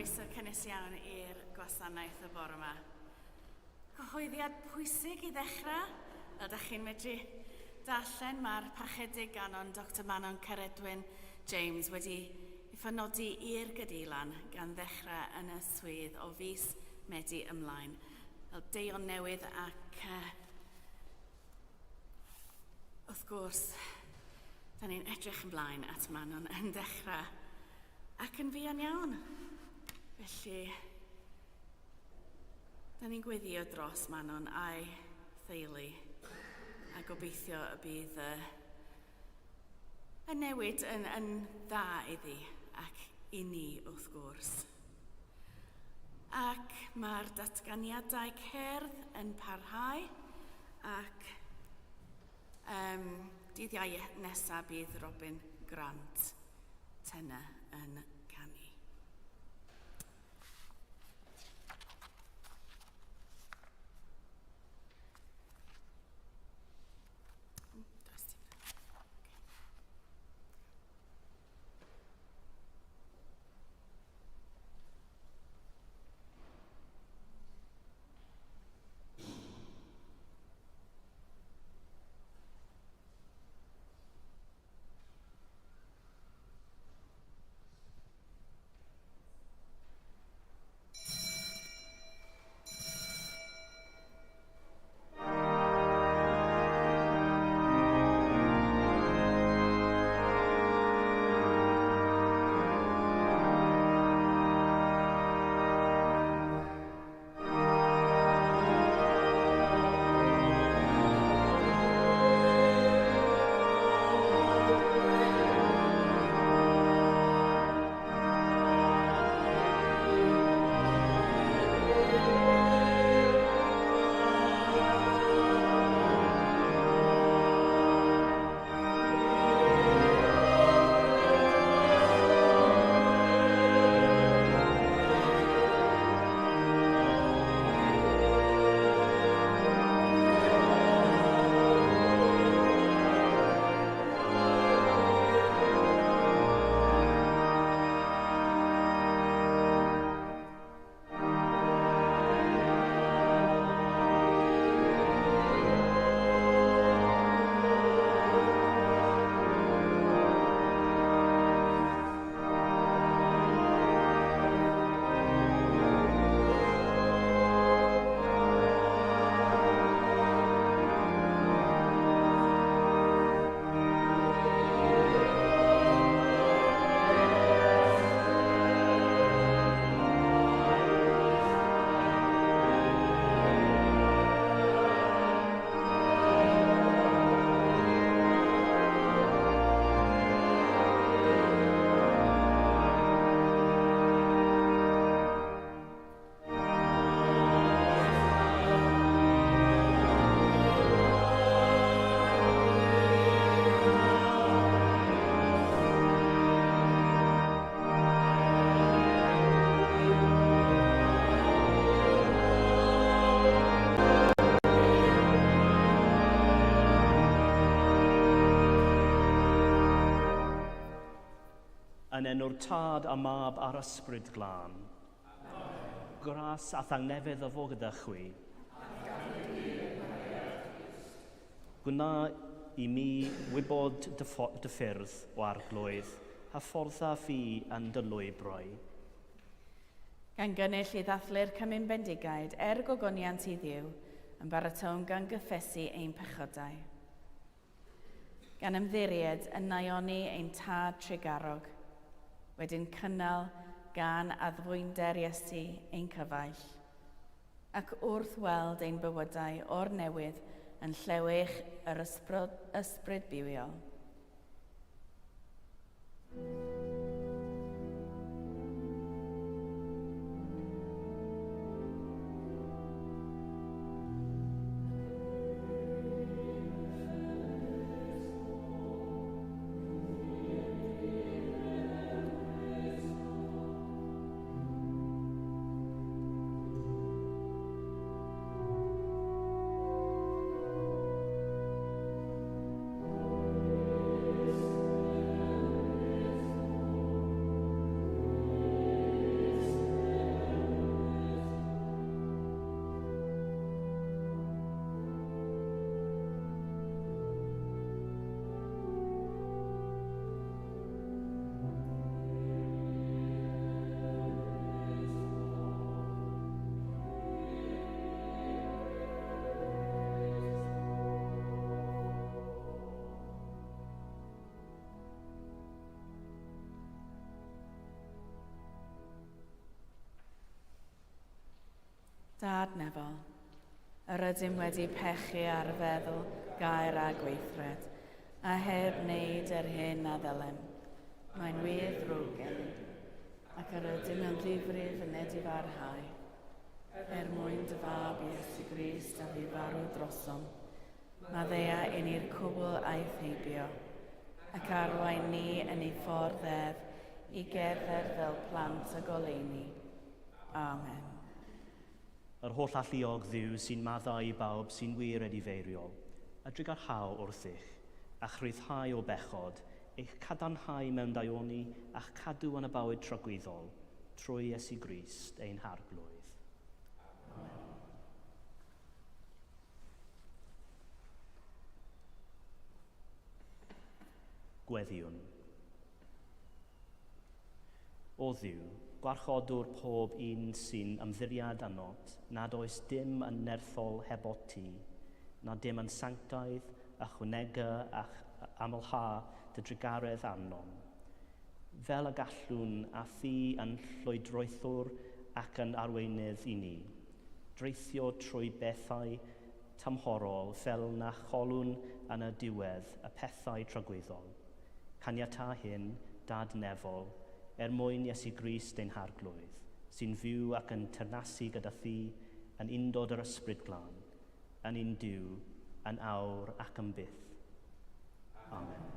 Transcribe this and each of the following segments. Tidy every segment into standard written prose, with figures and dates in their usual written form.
Croeso cynnes iawn i'r gwasanaeth y bore yma. Cyhoeddiad pwysig i ddechrau, fel da chi'n medru darllen, mae'r parchedig ganon Dr Manon Caredwyn James wedi ei phenodi i'r Gydeilan gan ddechrau yn y swydd o fis Medi ymlaen. Fel deion newydd ac wrth gwrs, da ni'n edrych ymlaen at Manon yn dechrau ac yn fuan iawn. Felly, da ni'n gweddio dros Manon a'i theulu a gobeithio y bydd y, y newid yn, yn dda iddi ac i ni wrth gwrs. Ac mae'r datganiadau cerdd yn parhau ac um, dydd Iau nesaf bydd Robin Grant tenor yn canu. Does dim. Okay. Yn enw'r Tad a Mab a'r Ysbryd Glân. Gras a thangnefedd a fo gyda chwi. Gwna i mi wybod dy, dy ffyrdd, o Arglwydd, a ffordda fi yn dy lwybrau. Gan gynnull i ddathlu'r Cymun Bendigaid er gogoniant i Dduw, yn baratown gan gyffesu ein pechodau. Gan ymddiried yn naioni ein Tad trugarog, wedyn cynnal gan addfwynder Iesu ein cyfaill, ac wrth weld ein bywydau o'r newydd yn llewych yr ysbryd bywiol. Dad nefol, yr ydym wedi pechu ar feddwl, gair a gweithred, a heb wneud yr hyn a ddylem. Mae'n wir ddrwg gennym, ac yr ydym yn ddifrif yn edifarhau. Er mwyn dy fab Iesu Grist a fu farw drosom, maddea i ni'r cwbl aeth heibio, ac arwain ni yn ei ffordd ef i gerdded fel plant y goleuni. Amen. Yr holl alluog Dduw sy'n maddau i bawb sy'n wir edifeiriol, a drugarhau wrthych, a'ch rhyddhau o bechod, eich cadarnhau mewn daioni, a'ch cadw yn y bywyd tragwyddol, trwy Iesu Grist ein Harglwydd. Amen. Gweddïwn. O Dduw, gwarchodwr pob un sy'n ymddiried ynot, nad oes dim yn nerthol hebot ti, na dim yn sanctaidd, ychwanega ac amlha dy drugaredd arnom, fel y gallwn â thi yn llwydroethwr ac yn arweinydd i ni, dreithio trwy bethau tymhorol fel na cholwn yn y diwedd y pethau tragwyddol. Caniatâ hyn, Dad nefol, er mwyn Iesu Grist ein Harglwydd, sy'n fyw ac yn teyrnasu gyda thi yn undod yr Ysbryd Glân, yn un Duw, yn awr ac am byth. Amen.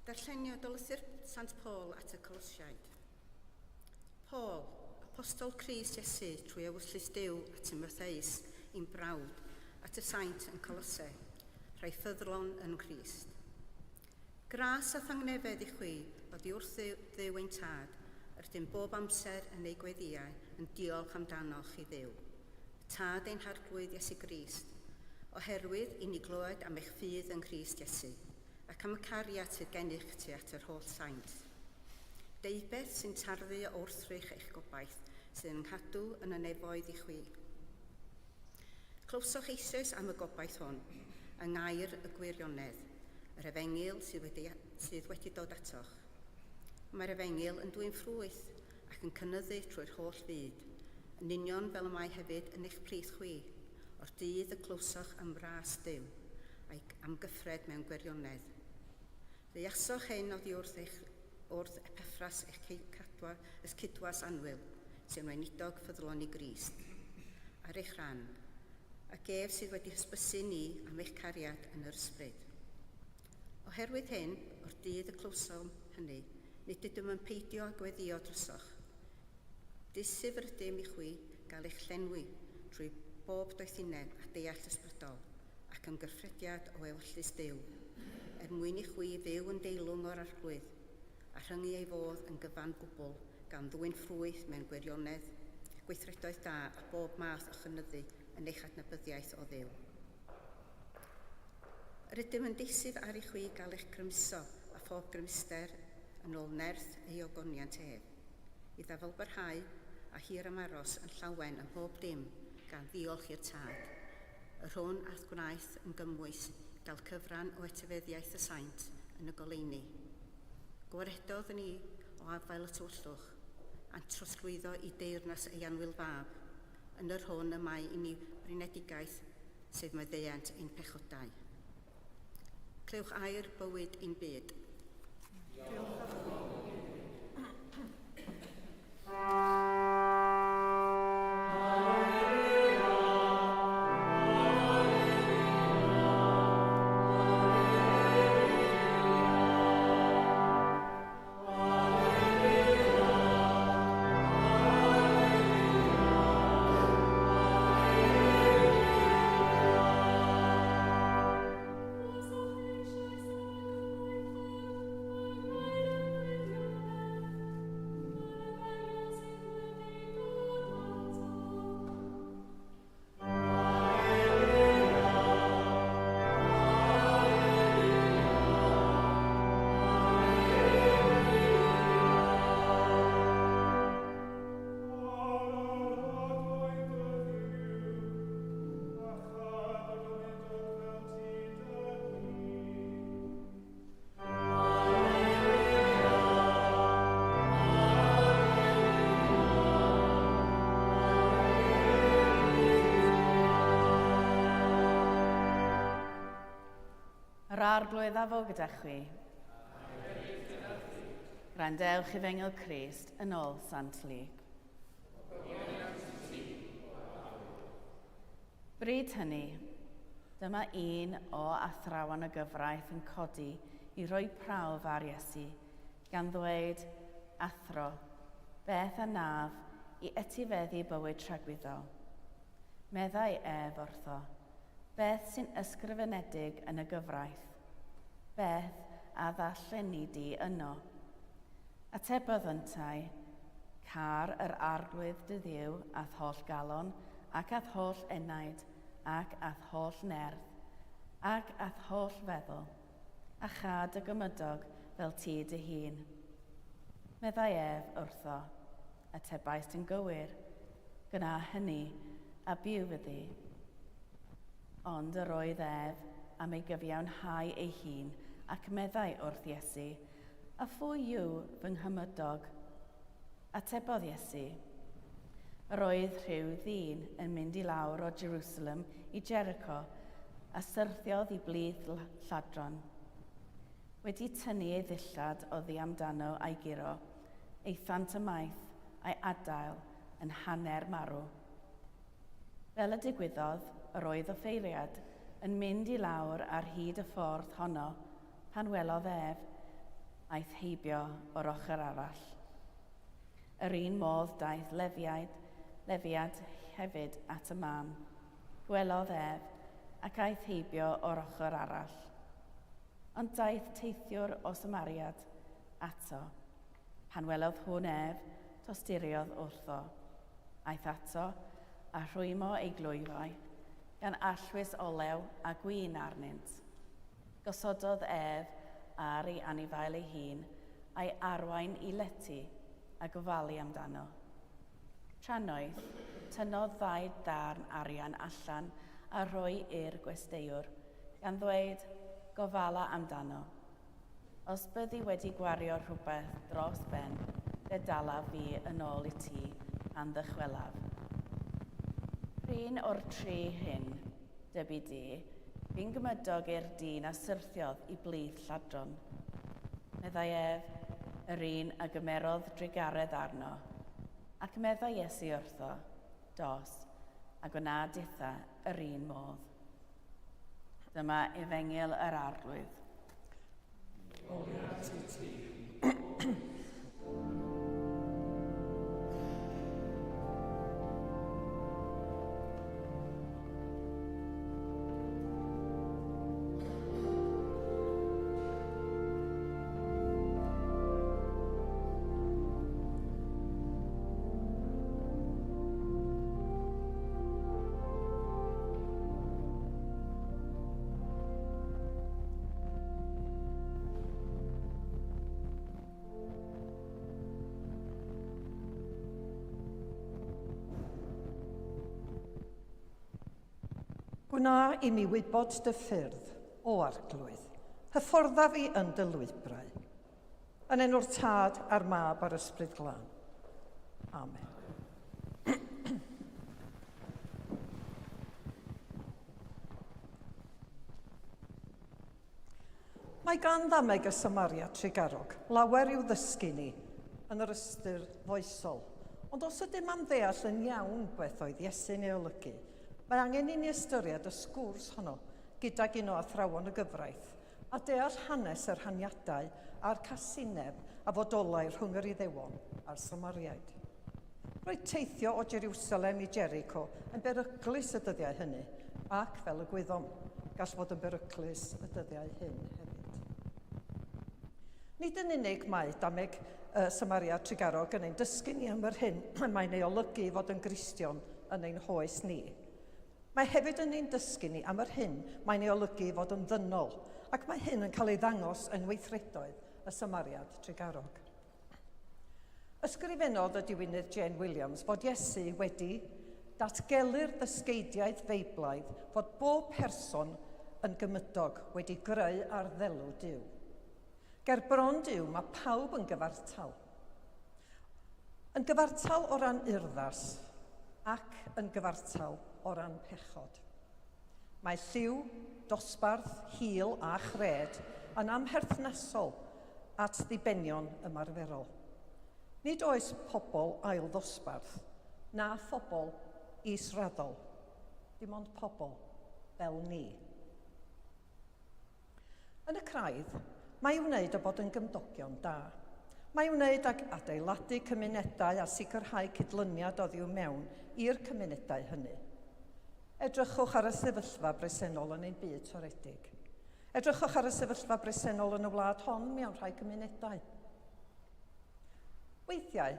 Darlleniad o lythyr Sant Paul at y Colosiaid. Paul, Apostol Crist Iesu trwy ewyllys Duw a Timotheus, ein brawd, at y saint yn Colosse, rhai ffyddlon yn Nghrist. Gras a thangnefedd i chwi oddi wrth Dduw ein Tad, yr ydym bob amser yn ei gweddïau yn diolch amdanoch i Dduw, Tad ein Harglwydd Iesu Grist, oherwydd i ni glywed am eich ffydd yng Nghrist Iesu, ac am y cariad sydd gennych tu at yr holl saint. Deubeth sy'n tarddu o wrthrych eich gobaith sydd yn nghadw yn y nefoedd i chwi. Clywsoch eisoes am y gobaith hwn, yng ngair y gwirionedd, yr efengyl sydd wedi, sydd wedi dod atoch. Mae'r efengyl yn dwyn ffrwyth ac yn cynyddu trwy'r holl fyd, yn union fel y mae hefyd yn eich plith chwi, o'r dydd y clywsoch am ras Duw, a'i amgyffred mewn gwirionedd. Ddeasoch hyn oddi wrth eich wrth Epaffras eich cadwa, eich cydwas annwyl, sy'n weinidog ffyddlon i Grist, ar eich rhan, ac ef sydd wedi hysbysu ni am eich cariad yn yr ysbryd. Oherwydd hyn, o'r dydd y clywsom hynny, nid ydym yn peidio â gweddïo drosoch. Disyf yr ydym i chwi gael eich llenwi trwy bob doethineb a deall ysbrydol, ac ymgyrffrediad o ewyllys Duw, er mwyn i chwi fyw yn deilwng o'r Arglwydd, a rhyngu ei fodd yn gyfan gwbl, gan ddwyn ffrwyth mewn gwirionedd, gweithredoedd da a bob math o chynyddu yn eich adnabyddiaeth o Dduw. Yr ydym yn deisyf ar i chwi gael eich grymuso a phob grymuster yn ôl nerth ei ogoniant ef, i ddyfalbarhau a hir ymaros yn llawen ym mhob dim gan ddiolch i'r Tad, yr hwn a'th gwnaeth yn gymwys gael cyfran o etifeddiaeth y saint yn y goleuni. Gwaredodd ni o afael y tywyllwch, a'n trosglwyddo i deyrnas ei annwyl Fab, yn yr hwn y mae i ni brynedigaeth, sef maddeuant ein pechodau. Clywch air bywyd ein byd. Diolch a chwi. Yr Arglwydd a fo gyda chwi. Gwrandewch i Fengel Crist yn ôl Sant Luc. Bryd hynny, dyma un o athrawon y gyfraith yn codi i roi prawf ar Iesu, gan ddweud, Athro, beth a wnaf i etifeddu bywyd tragwyddol? Meddai ef wrtho, Beth sy'n ysgrifenedig yn y gyfraith? Beth a ddarlleni di yno? Atebodd yntau, Car yr Arglwydd dy Dduw a'th holl galon, ac a'th holl enaid, ac a'th holl nerth, ac a'th holl feddwl, a cha dy gymydog fel ti dy hun. Meddai ef wrtho, Atebaist yn gywir, gwna hynny, a byw fyddi. Ond yr oedd ef am ei gyfiawnhau ei hun, ac meddai wrth Iesu, A phwy yw fy nghymydog? Atebodd Iesu, Yr oedd rhyw ddyn yn mynd i lawr o Jerusalem i Jericho, a syrthiodd i blith lladron. Wedi tynnu ei ddillad oddi amdano a'i guro, aethant ymaith a'i adael yn hanner marw. Fel y digwyddodd, yr oedd offeiriad yn mynd i lawr ar hyd y ffordd honno Pan welodd ef, aeth heibio o'r ochr arall. Yr un modd daeth Lefiaid, Lefiad hefyd at y man. Gwelodd ef, ac aeth heibio o'r ochr arall. Ond daeth teithiwr o Samariad ato. Pan welodd hwn ef, tosturiodd wrtho. Aeth ato, a rhwymo ei glwyfau, gan arllwys olew a gwin arnynt. Gosododd ef ar ei anifail ei hun, a'i arwain i lety, a gofalu amdano. Trannoeth, tynnodd ddau ddarn arian allan a rhoi i'r gwesteiwr, gan ddweud, Gofala amdano. Os byddi wedi gwario rhywbeth dros ben, fe dalaf fi yn ôl i ti pan ddychwelaf. Prin o'r tri hyn, dybi di, bu'n gymydog i'r dyn a syrthiodd i blith lladron. Meddai ef, yr un a gymerodd drugaredd arno. Ac meddai Iesu wrtho, Dos, a gwna ditha yr un modd. Dyma efengyl yr Arglwydd. Gloria i ti. Gwna i mi wybod dy ffyrdd, o Arglwydd, hyffordda fi yn dy lwybrau. Yn enw'r Tad a'r Mab a'r Ysbryd Glân. Amen. Mae gan ddameg y Samaria Tregarog lawer i'w ddysgu ni yn yr ystyr foesol, ond os ydym am ddeall yn iawn beth oedd Iesu'n ei olygu, mae angen i ni ystyried y sgwrs honno gydag un o athrawon y gyfraith a deall hanes y rhaniadau a'r casineb a fodolai rhwng yr Iddewon a'r Samariaid. Roedd teithio o Jeriwsalem i Jericho yn beryglus y dyddiau hynny, ac, fel y gwyddom, gall fod yn beryglus y dyddiau hyn hefyd. Nid yn unig mae dameg Samaria Trugarog yn ein dysgu ni am yr hyn mae'n ei olygu i fod yn Gristion yn ein hoes ni, mae hefyd yn ein dysgu ni am yr hyn mae'n ei olygu i fod yn ddynol, ac mae hyn yn cael ei ddangos yng ngweithredoedd y Samariad Trugarog. Ysgrifennodd y diwinydd Jane Williams fod Iesu wedi datgelu'r ddysgeidiaeth Feiblaidd fod bob person yn gymydog wedi greu ar ddelw Duw. Ger bron Duw mae pawb yn gyfartal. Yn gyfartal o ran urddas ac yn gyfartal o ran pechod. Mae lliw, dosbarth, hil a chred yn amherthnasol at ddibenion ymarferol. Nid oes pobl ail ddosbarth, na phobl israddol, dim ond pobl fel ni. Yn y craidd, mae i'w wneud â bod yn gymdogion da. Mae i'w wneud ag adeiladu cymunedau a sicrhau cydlyniad oddi mewn i'r cymunedau hynny. Edrychwch ar y sefyllfa bresennol yn ein byd toredig. Edrychwch ar y sefyllfa bresennol yn y wlad hon mewn rhai cymunedau. Weithiau,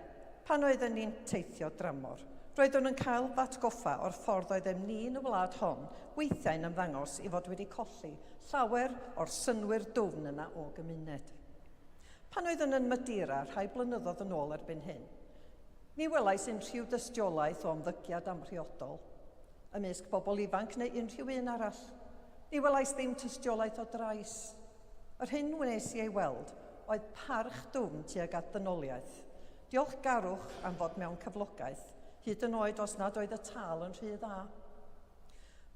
pan oedden ni'n teithio dramor, roeddwn yn cael fy atgoffa o'r ffordd oeddem ni yn y wlad hon weithiau'n ymddangos i fod wedi colli llawer o'r synnwyr dwfn yna o gymuned. Pan oeddwn yn Madeira rhai blynyddoedd yn ôl erbyn hyn, ni welais unrhyw dystiolaeth o ymddygiad amhriodol ymysg bobl ifanc neu unrhyw un arall. Ni welais ddim tystiolaeth o drais. Yr hyn wnes i ei weld oedd parch dwfn tuag at ddynoliaeth, diolchgarwch am fod mewn cyflogaeth, hyd yn oed os nad oedd y tâl yn rhy dda.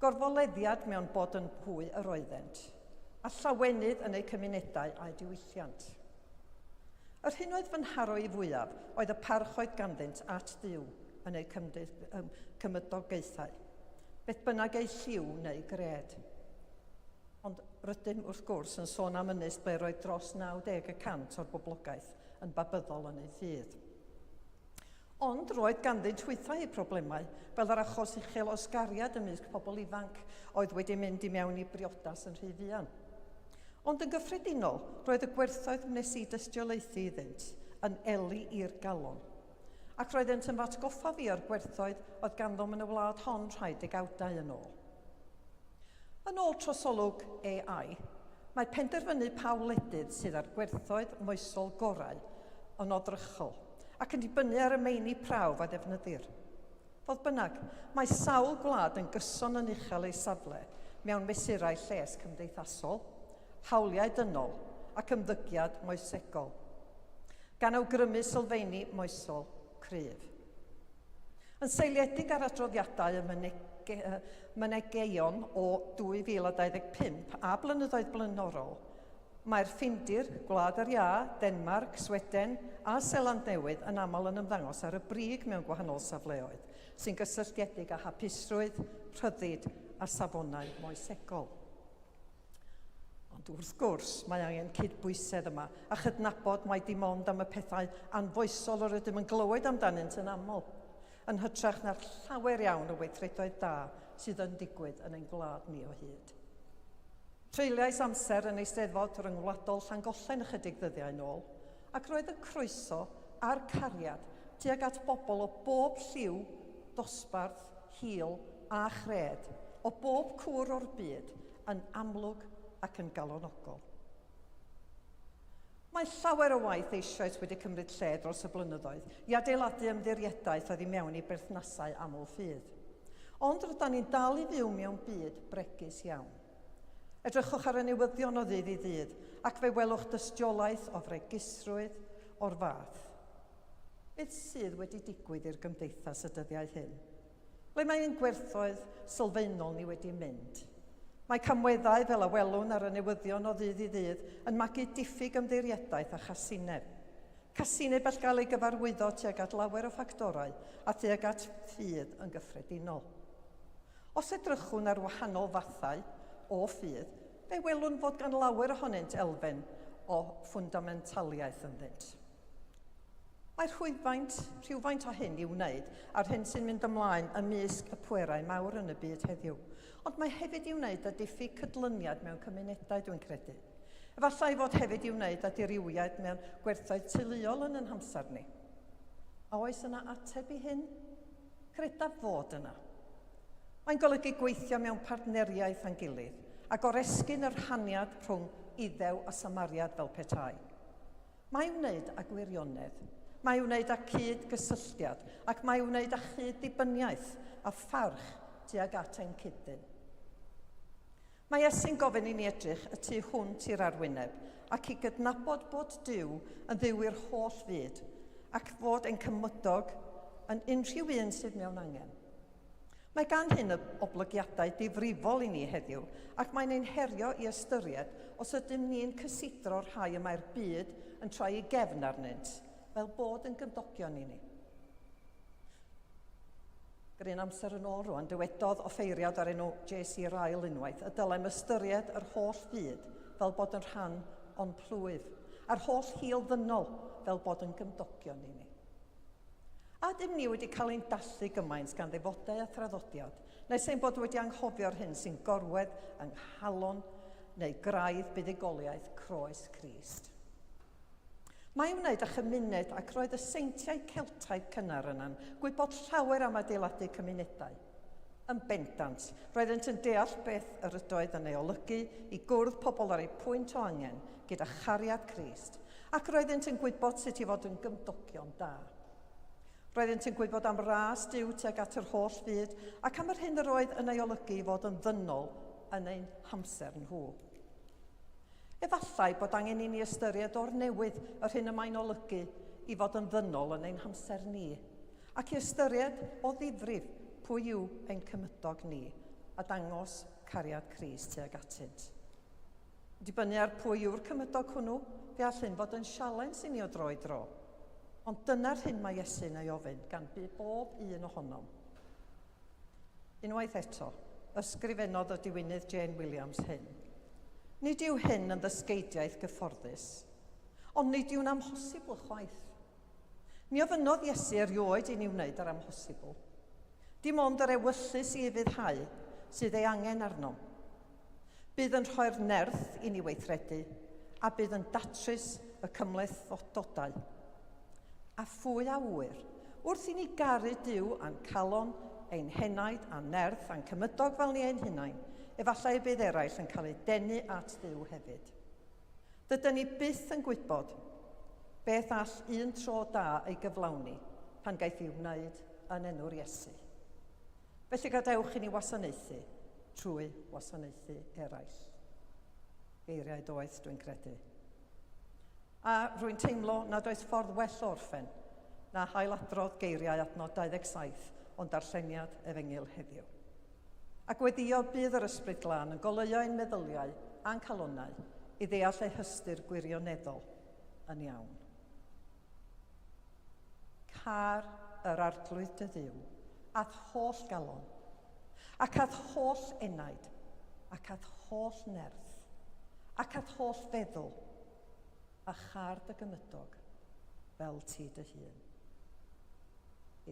Gorfoleddiad mewn bod yn pwy yr oeddent, a llawenydd yn eu cymunedau a'u diwylliant. Yr hyn oedd fy nharo i fwyaf oedd y parch oedd ganddynt at Dduw yn eu cymydogaethau, beth bynnag eu lliw neu gred. Ond rydym, wrth gwrs, yn sôn am ynys ble roedd dros 90 y cant o'r boblogaeth yn babyddol yn ei ffydd. Ond roedd ganddynt hwythau eu problemau, fel yr achos uchel o ysgariad ymysg pobl ifanc oedd wedi mynd i mewn i briodas yn rhy fuan. Ond yn gyffredinol, roedd y gwerthoedd wnes i dystiolaethu iddynt yn eli i'r galon. Ac roeddent yn fy atgoffa fi o'r gwerthoedd oedd ganddom yn y wlad hon rhai degawdau yn ôl. Yn ôl trosolwg AI, mae penderfynu pa wledydd sydd â'r gwerthoedd moesol gorau yn oddrychol ac yn dibynnu ar y meini prawf a ddefnyddir. Fodd bynnag, mae sawl gwlad yn gyson yn uchel ei safle mewn mesurau lles cymdeithasol, hawliau dynol ac ymddygiad moesegol, gan awgrymu sylfeini moesol cryf. Yn seiliedig ar adroddiadau y mynegeion o 2025 a blynyddoedd blaenorol, mae'r Ffindir, Gwlad yr Iâ, Denmarc, Sweden a Seland Newydd yn aml yn ymddangos ar y brig mewn gwahanol safleoedd sy'n gysylltiedig â hapusrwydd, rhyddid a safonau moesegol. Ond wrth gwrs, mae angen cydbwysedd yma a chydnabod mai dim ond am y pethau anfoesol yr ydym yn glywed amdanynt yn aml, yn hytrach na'r llawer iawn o weithredoedd da sydd yn digwydd yn ein gwlad ni o hyd. Treuliais amser yn Eisteddfod Ryngwladol Llangollen ychydig ddyddiau nôl, ac roedd y croeso a'r cariad tuag at bobl o bob lliw, dosbarth, hil a chred, o bob cwr o'r byd, yn amlwg ac yn galonogol. Mae llawer o waith eisoes wedi cymryd lle dros y blynyddoedd i adeiladu ymddiriedaeth oddi mewn i berthnasau aml-ffydd. Ond rydan ni'n dal i fyw mewn byd bregus iawn. Edrychwch ar y newyddion o ddydd i ddydd ac fe welwch dystiolaeth o fregusrwydd o'r fath. Beth sydd wedi digwydd i'r gymdeithas y dyddiau hyn? Ble mae ein gwerthoedd sylfaenol ni wedi mynd? Mae camweddau, fel a welwn ar y newyddion o ddydd i ddydd, yn magu diffyg ymddiriedaeth a chasineb. Casineb all gael ei gyfarwyddo tuag at lawer o ffactorau a thuag at ffydd yn gyffredinol. Os edrychwn ar wahanol fathau o ffydd, fe welwn fod gan lawer ohonynt elfen o ffwndamentaliaeth ynddynt. Mae rhwyfaint, rhywfaint o hyn i'w wneud a'r hyn sy'n mynd ymlaen ymysg y pwerau mawr yn y byd heddiw. Ond mae hefyd i'w wneud â diffyg cydlyniad mewn cymunedau, dwi'n credu. Efallai fod hefyd i'w wneud â dirywiad mewn gwerthoedd teuluol yn ein hamser ni. A oes yna ateb i hyn? Credaf fod yna. Mae'n golygu gweithio mewn partneriaeth â'n gilydd a goresgyn y rhaniad rhwng Iddew a Samariad fel petai. Mae i'w wneud â gwirionedd. Mae i'w wneud â cyd-gysylltiad ac mae i'w wneud â chyd-ddibyniaeth a pharch tuag at ein cyd-ddyn. Mae Iesu'n gofyn i ni edrych y tu hwnt i'r arwyneb ac i gydnabod bod Duw yn Dduw i'r holl fyd ac fod ein cymydog yn unrhyw un sydd mewn angen. Mae gan hyn oblygiadau difrifol i ni heddiw ac mae'n ein herio i ystyried os ydym ni'n cysidro'r rhai y mae'r byd yn troi ei gefn arnynt, fel bod yn gymdogion i ni. Gryn amser yn ôl rwan, dywedodd offeiriad o'r enw J.C. Ryle unwaith y dylem ystyried yr holl fyd fel bod yn rhan o'n plwyf, a'r holl hil ddynol fel bod yn gymdogion i ni. A ydym ni wedi cael ein dallu gymaint gan ddefodau a thraddodiad, nes ein bod wedi anghofio'r hyn sy'n gorwedd yng nghalon neu graidd buddugoliaeth croes Crist? Mae i'w wneud â chymuned ac roedd y seintiau Celtaidd cynnar yna'n gwybod llawer am adeiladu cymunedau. Yn bendant, roeddent yn deall beth yr ydoedd yn ei olygu i gwrdd pobl ar eu pwynt o angen gyda chariad Crist, ac roeddent yn gwybod sut i fod yn gymdogion da. Roeddent yn gwybod am ras Duw tuag at yr holl fyd ac am yr hyn yr oedd yn ei olygu i fod yn ddynol yn ein hamser nhw. Efallai bod angen i ni ystyried o'r newydd yr hyn y mae'n olygu i fod yn ddynol yn ein hamser ni, ac i ystyried o ddifrif pwy yw ein cymydog ni a dangos cariad Crist tuag atynt. Dibynnu ar pwy yw'r cymydog hwnnw, fe all hyn fod yn sialens i ni o dro i dro. Ond dyna'r hyn mae Iesu'n ei ofyn gan bob un ohonom. Unwaith eto, ysgrifennodd y diwinydd Jane Williams hyn. Nid yw hyn yn ddysgeidiaeth gyfforddus, ond nid yw'n amhosibl chwaith. Ni ofynnodd Iesu erioed i ni wneud yr amhosibl. Dim ond yr ewyllys i ufuddhau sydd ei angen arnom. Bydd yn rhoi'r nerth i ni weithredu a bydd yn datrys y cymhlethdodau. A phwy a ŵyr, wrth i ni garu Duw â'n calon, ein henaid a'n nerth a'n cymydog fel ni ein hunain, efallai y bydd eraill yn cael eu denu at Dduw hefyd. Dydyn ni byth yn gwybod beth all un tro da ei gyflawni pan gaiff ei wneud yn enw'r Iesu. Felly gadewch i ni wasanaethu trwy wasanaethu eraill. Geiriau doeth, dwi'n credu. A rwy'n teimlo nad oes ffordd well o orffen na hailadrodd geiriau adnod 27 o'n darlleniad Efengyl heddiw. A gweddio bydd yr Ysbryd Glân yn goleuo ein meddyliau a'n calonnau i ddeall eu hystyr gwirioneddol yn iawn. Car yr Arglwydd dy Dduw, a'th holl galon, ac a'th holl enaid, ac a'th holl nerth, ac a'th holl feddwl, a char dy gymydog fel ti dy hun.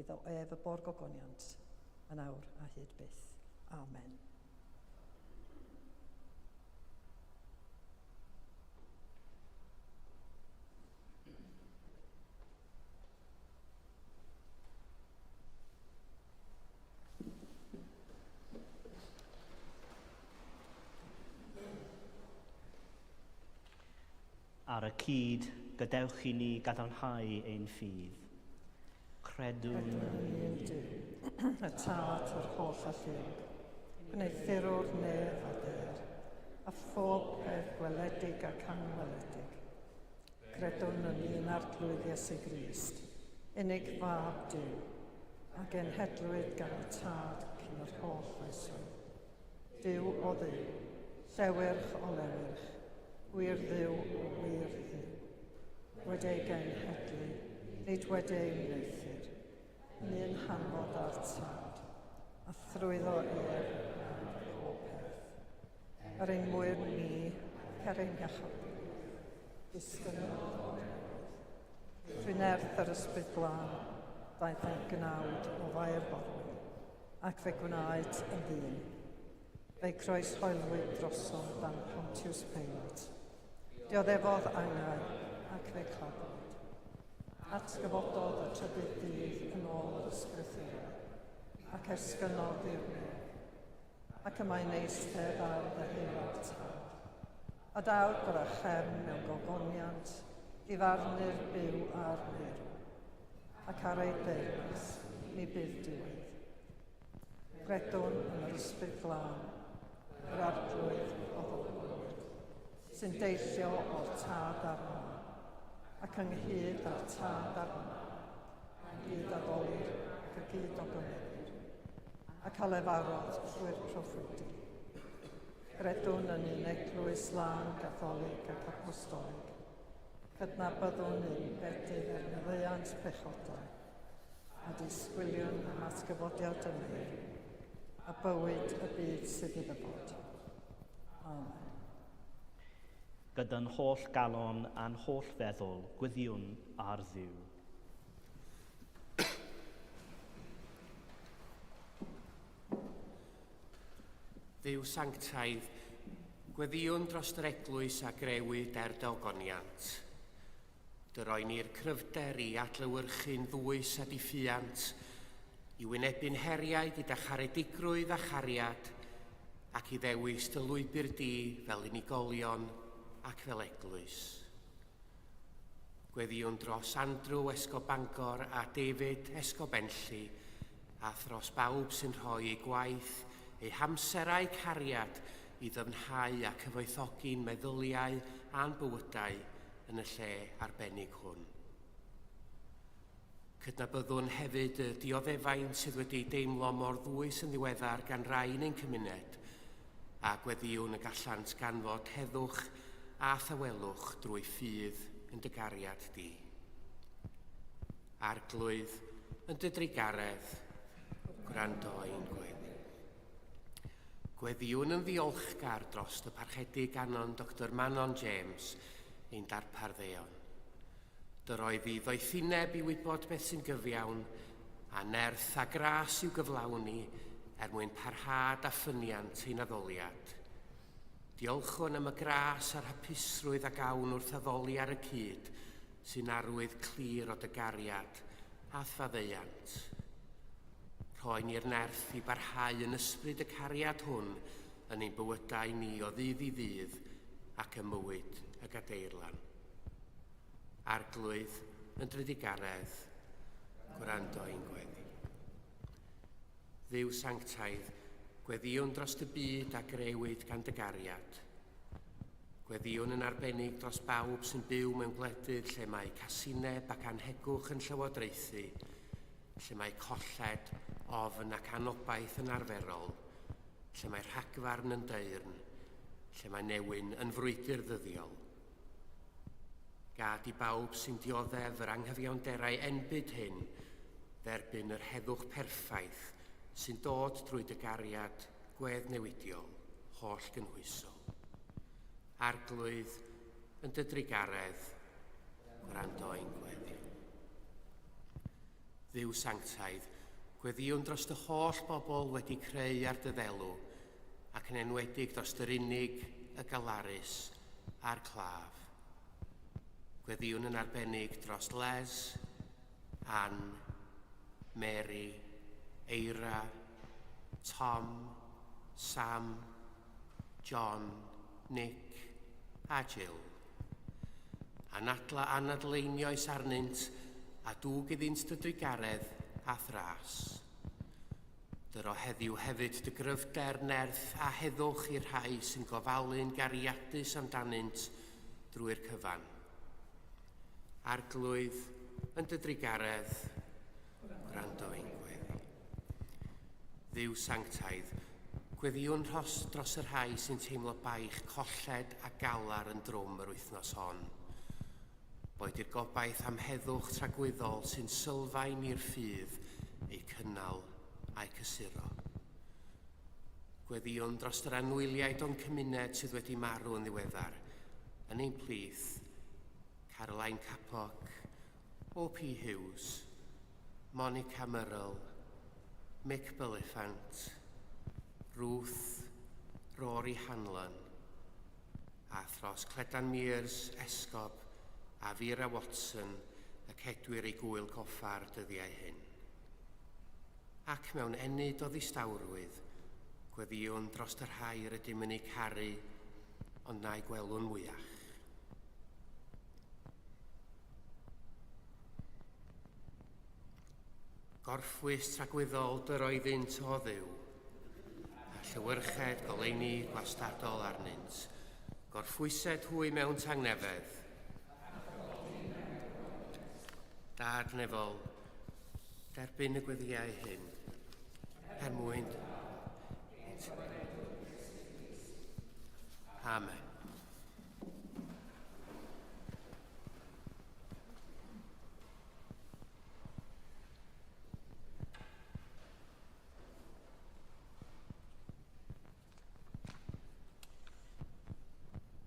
Iddo ef y bo'r gogoniant yn awr a hyd byth. Amen. Ar y cyd, gadewch i ni gadarnhau ein ffydd. Credwn yn un Duw, y Tad yr holl alluog, gwneuthurwr nef a ddaear, a phob peth gweledig ac anweledig. Credwn yn un Arglwydd Iesu Grist, unig Fab Duw, a genhedlwyd gan y Tad cyn yr holl oesoedd. Duw o Dduw, llewyrch o lewyrch, gwir Dduw o wir Dduw, wedi ei genhedlu, nid wedi ei wneuthur, yn un hanfod â'r Tad, a thrwyddo ef gwnaed pob peth. Er ein mwyn ni ac er ein hiachawdwriaeth, disgynnodd o'r nefoedd. Trwy nerth yr Ysbryd Glân, daeth yn gnawd o Fair Forwyn, ac fe gwnaed yn ddyn. Fe'i croeshoelwyd drosom dan Pontius Pilate. Dioddefodd angau ac fe claddwyd. Atgyfododd y trydydd dydd yn ôl yr Ysgrythurau, ac esgynnodd i'r nef. Ac y mae'n eistedd ar ddeheulaw'r Tad. A daw'r drachefn mewn gogoniant i farnu'r byw a'r meirw, ac ar ei deyrnas ni bydd diwedd. Credwn yn yr Ysbryd Glân, yr Arglwydd o bywyd, sy'n deillio o'r Tad a'r Mab, ac ynghyd â'r Tad a'r Mab, ynghyd addolir ac y gyd ogoneddir, ac a lefarodd trwy'r proffwydi. Credwn yn un eglwys lân, gatholig ac apostolig. Cydnabyddwn un bedydd er maddeuant pechodau, a disgwyliwn am atgyfodiad y meirw, a bywyd y byd sydd i ddyfod. Amen. Gyda'n holl galon a'n holl feddwl, gweddiwn ar Dduw. Dduw sanctaidd, gweddïwn dros yr eglwys a grewyd er dy ogoniant. Dy roi ni'r cryfder i adlewyrchu'n ddwys a diffuant, i wynebu'n heriau gyda charedigrwydd a chariad, ac i ddewis dy lwybr di fel unigolion ac fel eglwys. Gweddïwn dros Andrew, Esgob Bangor, a David, Esgob Enlli, a thros bawb sy'n rhoi eu gwaith, eu hamser a'u cariad i ddyfnhau a cyfoethogi'n meddyliau a'n bywydau yn y lle arbennig hwn. Cydnabyddwn hefyd y dioddefaint sydd wedi ei deimlo mor ddwys yn ddiweddar gan rai yn ein cymuned, a gweddïwn y gallant ganfod heddwch a thawelwch drwy ffydd yn dy gariad di. Arglwydd, yn dy drugaredd, gwrando ein gweddi. Gweddïwn yn ddiolchgar dros y parchedig Anon Dr Manon James, ein darpar ddeon. Dyroedd i ddoethineb i wybod beth sy'n gyfiawn, a nerth a gras i'w gyflawni er mwyn parhad a ffyniant ein addoliad. Diolchwn am y gras a'r hapusrwydd a gawn wrth addoli ar y cyd, sy'n arwydd clir o dy gariad a'th faddeuant. Rhoi ni'r nerth i barhau yn ysbryd y cariad hwn yn ein bywydau ni o ddydd i ddydd ac ym mywyd y gadeirlan. Arglwydd, yn drudigaredd, gwrando ein gweddi. Dduw sanctaidd, gweddïwn dros y byd a greuwyd gan dy gariad. Gweddïwn yn arbennig dros bawb sy'n byw mewn gwledydd lle mae casineb ac anhegwch yn llywodraethu, lle mae colled, ofn ac anobaith yn arferol, lle mae rhagfarn yn deyrn, lle mae newyn yn frwydr ddyddiol. Gad i bawb sy'n dioddef yr anghyfiawnderau enbyd hyn dderbyn yr heddwch perffaith sy'n dod drwy dy gariad gweddnewidiol, holl gynhwysol. Arglwydd, yn dy drugaredd, gwrando ein gweddi. Dduw sanctaidd, gweddïwn dros dy holl bobl wedi creu ar dy ddelw, ac yn enwedig dros yr unig, y galarus a'r claf. Gweddïwn yn arbennig dros Les, Ann, Mary, Eira, Tom, Sam, John, Nick a Jill. Anadla anadleinioes arnynt a dwg iddynt dy drugaredd a thras. Dyro heddiw hefyd dy gryfder, nerth a heddwch i'r rhai sy'n gofalu'n gariadus amdanynt drwy'r cyfan. Arglwydd, yn dy drugaredd, gwrando ein gweddi. Dduw sanctaidd, gweddïwn rhos dros y rhai sy'n teimlo baich colled a galar yn drwm yr wythnos hon. Boed i'r gobaith am heddwch tragwyddol sy'n sylfaen i'r ffydd eu cynnal a'u cysuro. Gweddïwn dros yr anwyliaid o'n cymuned sydd wedi marw yn ddiweddar, yn ein plith, Caroline Capoc, O.P. Hughes, Monica Murrell, Mick Bulifant, Ruth, Rory Hanlon, a thros Cledan Mears, Esgob, a Vera Watson, y cedwir ei gŵyl goffa'r dyddiau hyn. Ac mewn ennyd o ddistawrwydd, gweddïwn dros y rhai rydym yn eu caru, ond na'i gwelwn mwyach. Gorffwys tragwyddol dyr oeddynt o Dduw, a llewyrched goleuni gwastadol arnynt. Gorffwysed hwy mewn tangnefedd. Dad nefol, derbyn y gweddïau hyn, er mwyn Amen.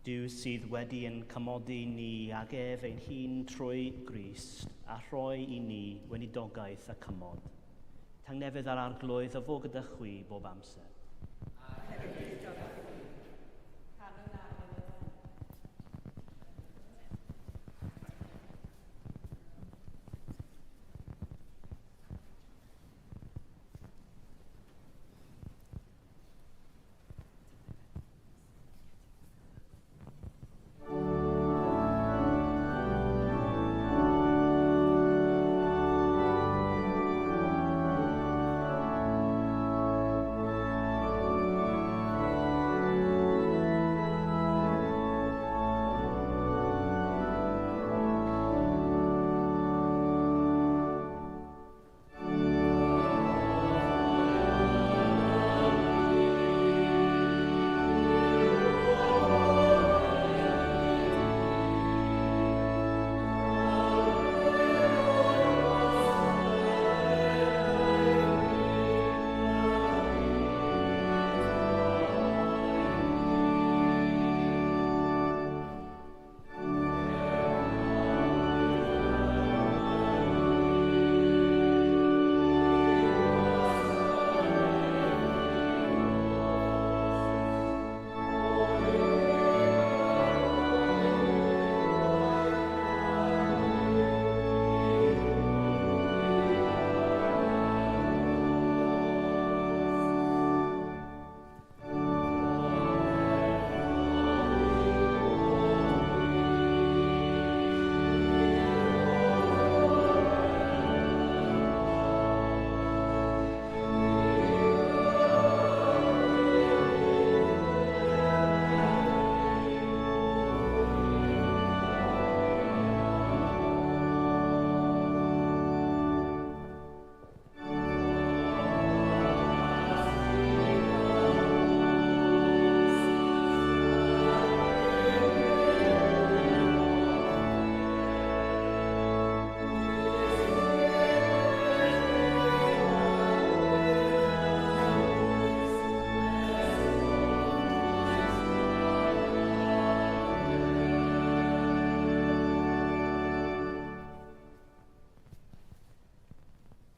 Duw sydd wedi yn cymodi ni ag ef ein hun trwy Grist a rhoi i ni weinidogaeth y cymod. Tangnefedd a'r Arglwydd a fo gyda chwi bob amser. A hefyd gyda chwi. Canwn ar y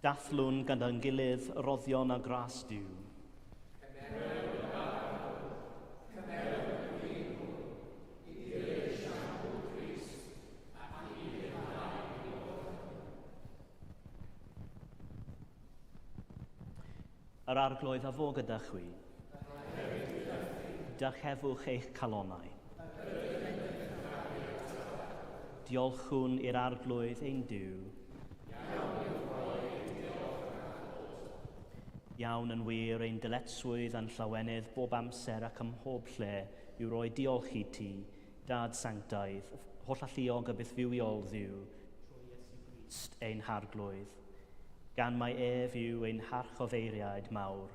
Dathlwn gyda'n gilydd roddion a gras Duw. Yr Arglwydd a fo gyda chwi. Dyrchefwch eich calonnau. Diolchwn i'r Arglwydd ein Duw. Iawn yn wir ein dyletswydd a'n llawenydd bob amser ac ym mhob lle yw roi diolch i ti, Dad sanctaidd, hollalluog a bythfywiol Dduw, trwy Iesu Grist ein Harglwydd. Gan mai ef yw ein harchoffeiriaid mawr,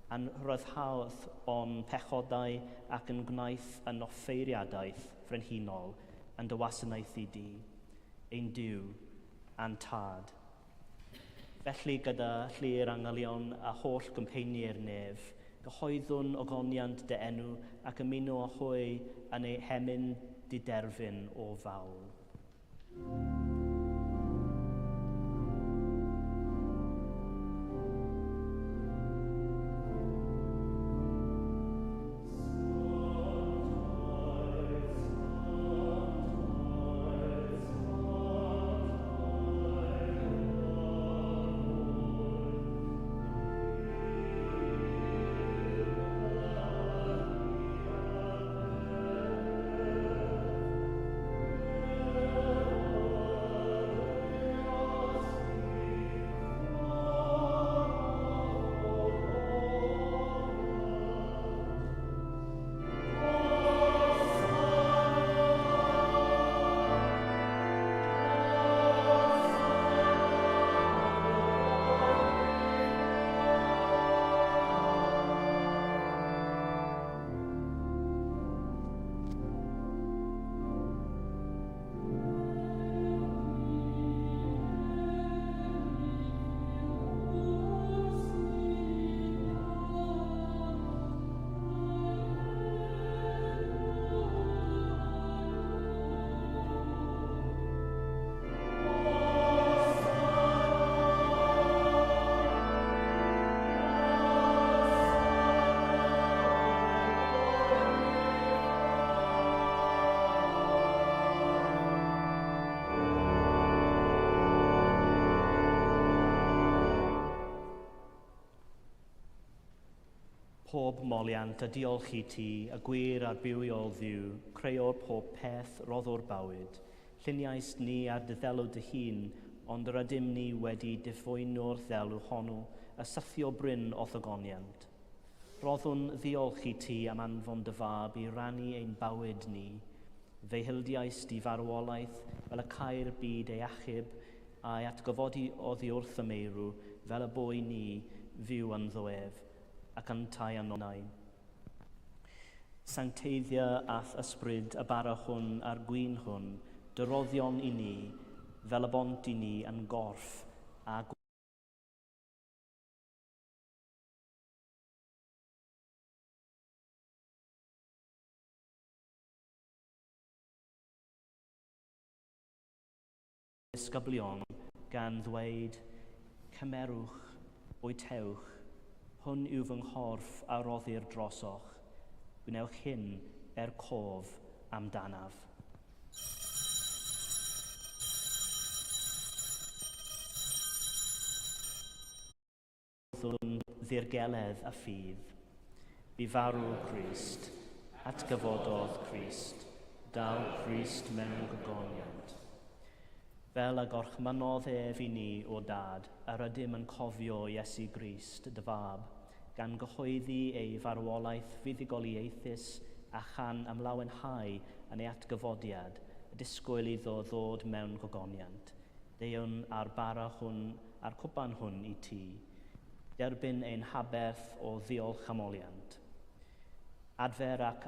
a'n rhyddhaodd o'n pechodau ac yn gwnaeth yn offeiriadaeth frenhinol yn dy wasanaethu di, ein Duw a'n Tad. Felly gyda llu'r angylion a holl gwmpeini'r nef, gyhoeddwn ogoniant dy enw ac ymuno â hwy yn eu hemyn diderfyn o fawl. Pob moliant a diolch i ti, y gwir a'r bywiol Dduw, creor pob peth, roddwr bywyd. Lluniaist ni ar dy ddelw dy hun, ond yr ydym ni wedi difwyno'r ddelw honno, a sythio bryn o'th ogoniant. Rhoddwn ddiolch i ti am anfon dy fab i rannu ein bywyd ni. Fe hildiaist i farwolaeth fel y cai'r byd ei achub, a'i atgyfodi oddi wrth y meirw fel y bo i ni fyw ynddo ef, ac yntau ynnau. Sancteiddia a'th ysbryd y bara hwn a'r gwin hwn, dy roddion i ni, fel y bont i ni yn gorff a Ddisgyblion, gan ddweud, Cymerwch, bwytewch, hwn yw fy nghorff a roddir drosoch, gwnewch hyn er cof amdanaf. Byddwn ddirgeledd a ffydd. Bu farw Crist, atgyfododd Crist, daw Crist mewn gogoniant. Fel y gorchmynnodd ef i ni, O Dad, yr ydym yn cofio Iesu Grist, dy Fab, gan gyhoeddi ei farwolaeth fuddugoliaethus a chan ymlawenhau yn ei atgyfodiad, y disgwyl iddo ddod mewn gogoniant. Deuwn â'r bara hwn a'r cwpan hwn i ti. Derbyn ein haberth o ddiolch am oliant. Adfer ac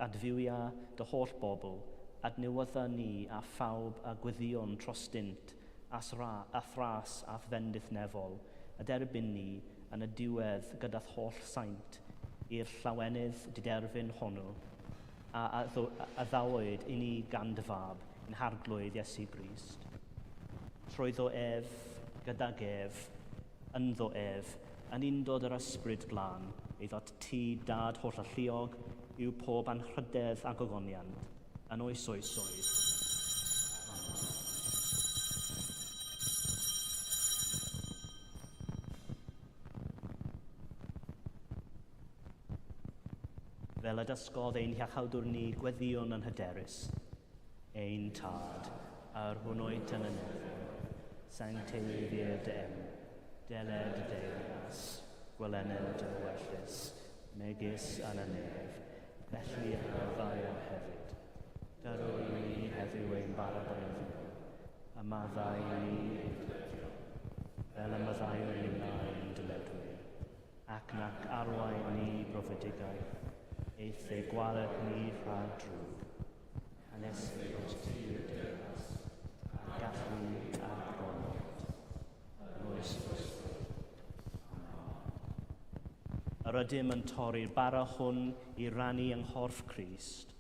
adfywia dy holl bobl, adnewydda ni a phawb a gweddïwn trostynt a thras a'th fendith nefol, a derbyn ni yn y diwedd gyda'th holl saint i'r llawenydd diderfyn hwnnw a addawyd i ni gan dy Fab, ein Harglwydd Iesu Grist. Trwyddo ef, gydag ef, Ynddo ef, yn undod yr ysbryd glân, eiddot ti, dad holl alluog, yw pob anrhydedd a gogoniant, yn oes oesoedd. Amen. Fel y dysgodd ein hiachawdwr ni gweddïwn yn hyderus, Ein Tad, a'r hwn wyt yn y nefoedd, sancteiddier dy enw, deled dy deyrnas, gwelened dy ewyllys, megis yn y nef, felly ar y ddaear hefyd. Dyro i ni heddiw ein bara beunydd, a maddau i ni ein dyledion, fel y maddauwn ninnau ein dyledwyr, ac nac arwain ni i brofedigaeth, eith ei gwared ni rhag drwg. Hanes ei tir deyrnas, a'r gallu a'r gormod, yn oes oesoedd. Amen. Yr ydym yn torri'r bara hwn i rannu yng nghorff Crist.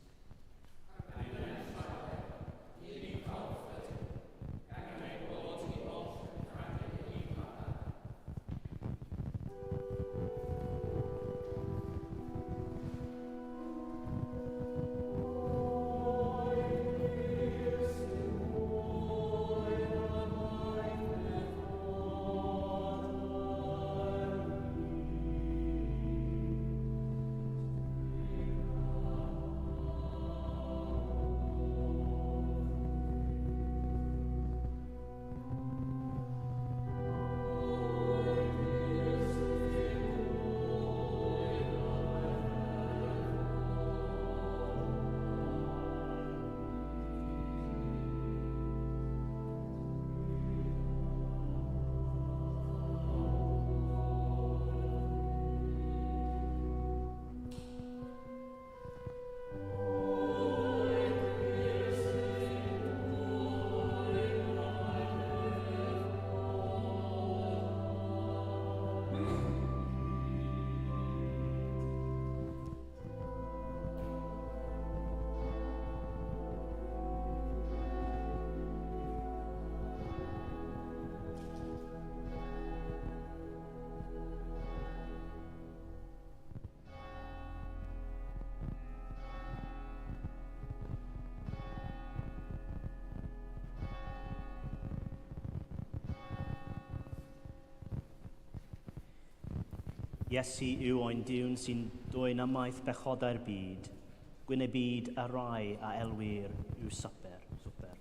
Iesu yw oen Duw sy'n dwyn ymaith bechodau'r byd, gwyn y byd y rhai a elwir i'w swper. Swper.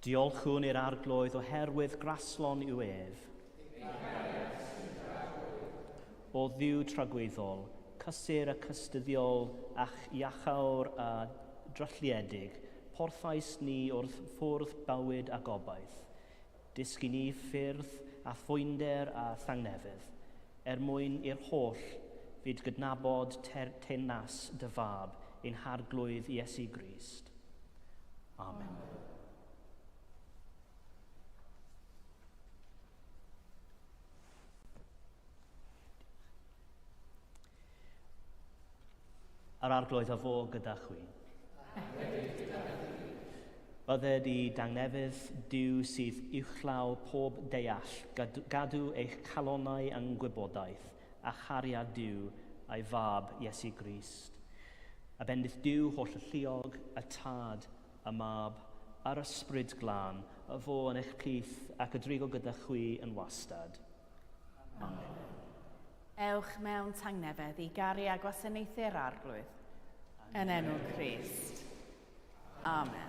Diolchwn i'r Arglwydd oherwydd graslon yw ef. O Dduw tragwyddol, cysur y cystuddiol a'ch iachawr a drylliedig, porthais ni wrth ffwrdd bywyd a gobaith. Dysg i ni ffyrdd a phwynder a thangnefedd, er mwyn i'r holl fyd gydnabod teyrnas dy Fab, ein Harglwydd Iesu Grist. Amen. Yr Arglwydd a fo gyda chwi. Bydded i dangnefydd Duw sydd uwchlaw pob deall, gadw eich calonnau yng ngwybodaeth a chariad Duw a'i Fab Iesu Grist. A bendith Duw hollalluog, y Tad, y Mab, a'r Ysbryd Glân, y fo yn eich plith ac y drigo gyda chwi yn wastad. Amen. Ewch mewn tangnefedd i garu a gwasanaethu'r Arglwydd. Yn enw Crist. Amen.